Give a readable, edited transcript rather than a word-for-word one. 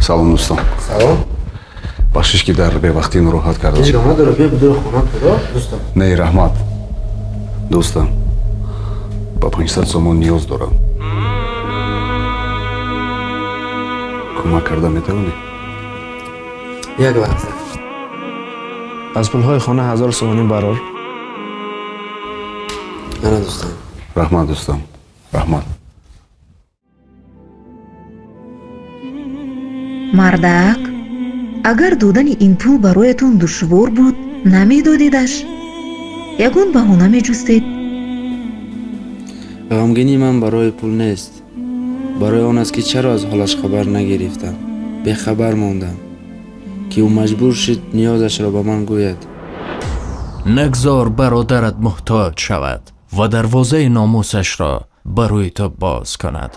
Салом, дӯстон. Салом. Бахшиш, ки дар бевақтӣ нороҳат кардам. Ҳеҷ гап надорад, биё бидури хона тудо, дӯстам. Не, раҳмат, дӯстам. Ба 500 сомон ниёз дорам, кӯмак карда метавонӣ? Як лаҳза. Аз пулҳои хона 1000 сомонӣ барор. Ана, дӯстам. Раҳмат, дӯстам, раҳмат. Мардак, агар додани ин пул бароятон душвор буд, намедодедаш, ягон баҳона меҷустед. Ғамгинии ман барои пул нест, барои он аст, ки чаро аз ҳолаш хабар нагирифтам, бехабар мондам, ки ӯ маҷбур шуд ниёзашро ба ман гӯяд. Нагзор бародарат муҳтоҷ шавад ва дарвозаи номусашро ба рӯи ту боз кунад.